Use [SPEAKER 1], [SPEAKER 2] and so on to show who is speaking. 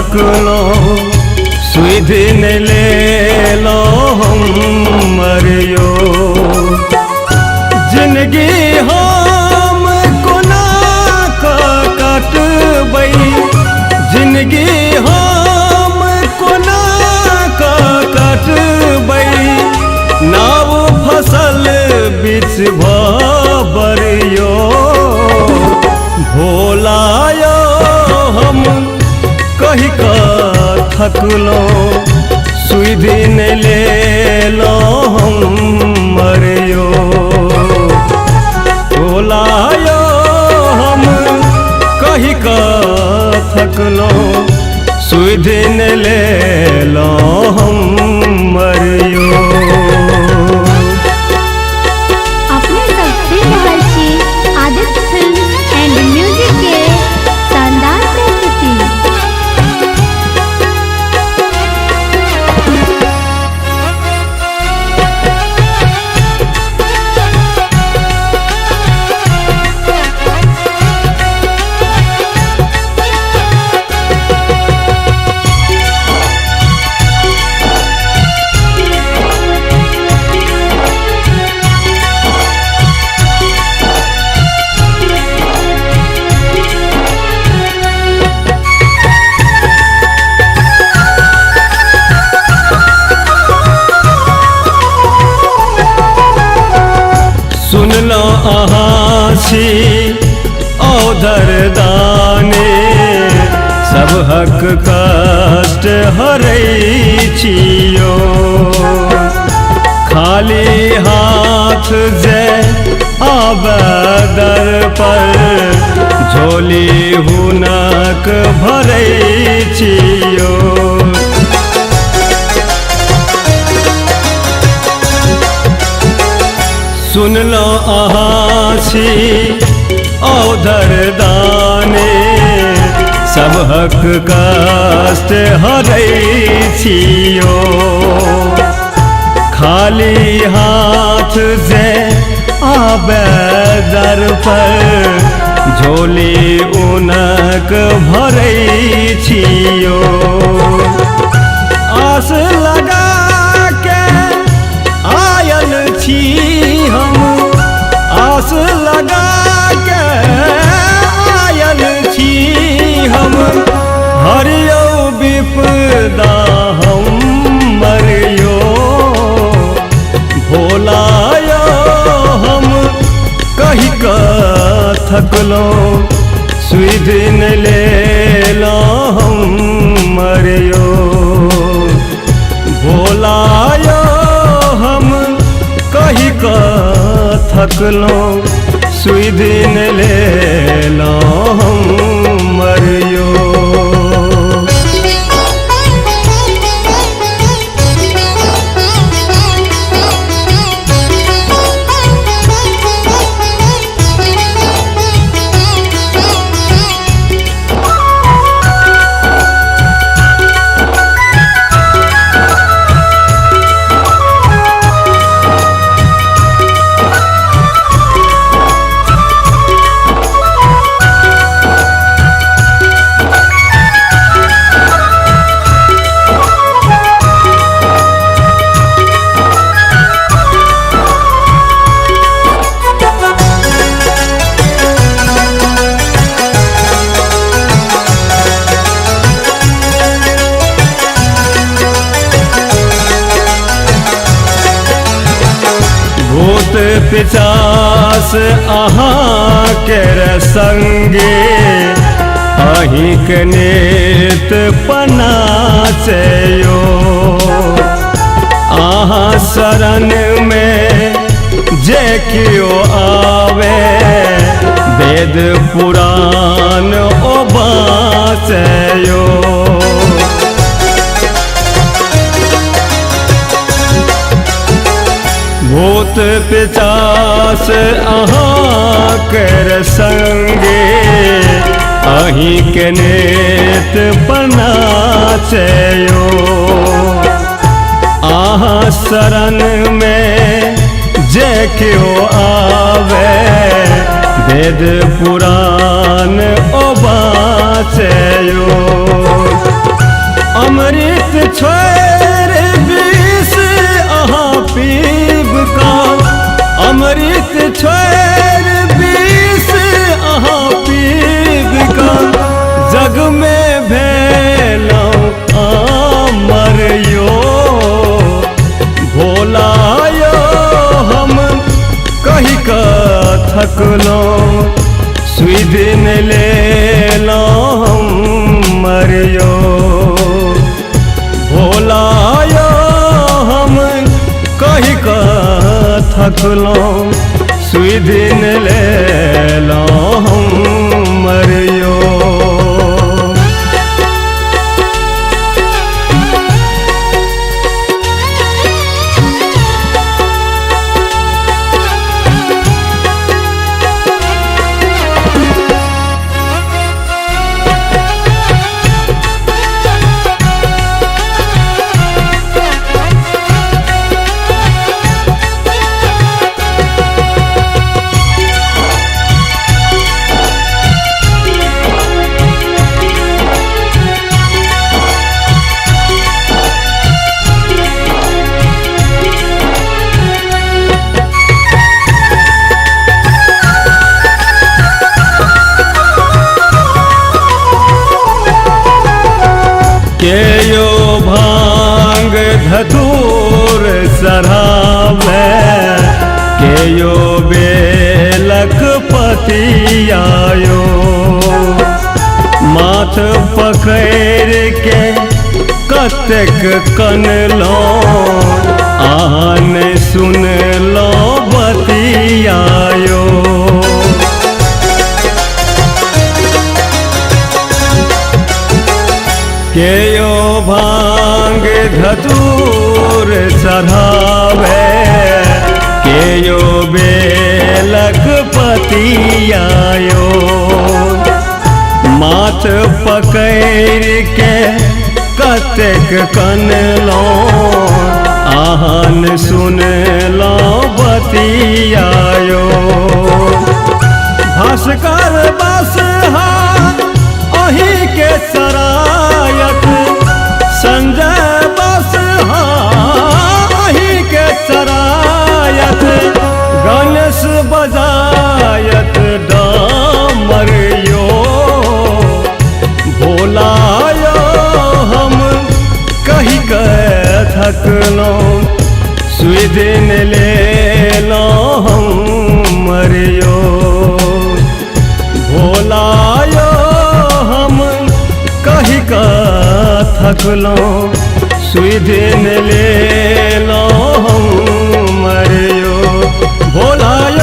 [SPEAKER 1] थकलहुँ सुधि नहि लेलहुँ हमर यौ। जिनगी हम कोना कऽ कटबै, जिनगी हम कोना कऽ कटबै, नाव फसल बीच भबर यौ। भोला यौ हम कहि कऽ थकलहुँ सुधि नहि लेलहुँ हमर यौ। भोला यौ हम कहि कऽ थकलहुँ सुधि नहि लेलहुँ हमर यौ।
[SPEAKER 2] अपने सब सुनि रहल छी आदित्य फिल्म एंड म्यूजिक के शानदार प्रस्तुति।
[SPEAKER 1] सुनलहुँ अहाँ छी औधर दाने, सबहक कष्ट हरै छियौ। खाली हाथ जे आबै दर पर, झोली हुनक भरै छियौ। सुनलहुँ अहाँ छी औधर दाने, सबहक कष्ट हरै छियौ। खाली हाथ जे आबै दर पर, झोली उनक भरै छियौ। आस लगा के आयल छी हम, आस लगा के आयल छी हम, हरियौ विपदा हमर यौ। भोला यौ हम कहि कऽ थकलहुँ सुधि नहि लेलहुँ हमर यौ। भोला यौ हम कहि कऽ थकलहुँ सुधि नहि लेलहुँ हमर यौ। भूत पिशाच अहाँ केर संगे, अहीँक नेत पनाचयो। अहाँ शरण में जे कियो आवे, वेद पुराण ओ बाँचयो। भूत पिशाच अहाँ केर संगे, अहीँके नेत पनाचयो। अहाँ शरण में जे केओ आवे, वेद पुराण ओ बाँचयो। छोड़ि विष अहाँ पीबि कऽ जग में भेलहुँ अमर यो। भोला यो हम कहि कऽ थकलहुँ, सुधि नहि लेलहुँ हमर यो। भोला यो हम कहि कऽ थकलहुँ, सुधि नहि लेलहुँ हमर यो। के यो भांग धतूर चढ़ावे, के यो बेलक पतियायो। माथ पकड़ि के कतेक कनलहुँ, अहाँ नहि सुनलहुँ बतियायो। के यो भांग धतूर चढ़ावे, के यो बेलक पतियायो। माथ पकड़ि के कतेक कनलहुँ, अहाँ नहि सुनलहुँ बतियायो। भास्कर बसहा अहीं के सरायत, संजय बसहा अहीं के सरायत, गणेश बजायत डामर यो। भोला यो हम कहि कऽ थकलहुँ, सुधि नहि लेलहुँ हमर यो। भोला यो हम कहि कऽ थकलहुँ, सुधि नहि लेलहुँ हमर यो। भोला।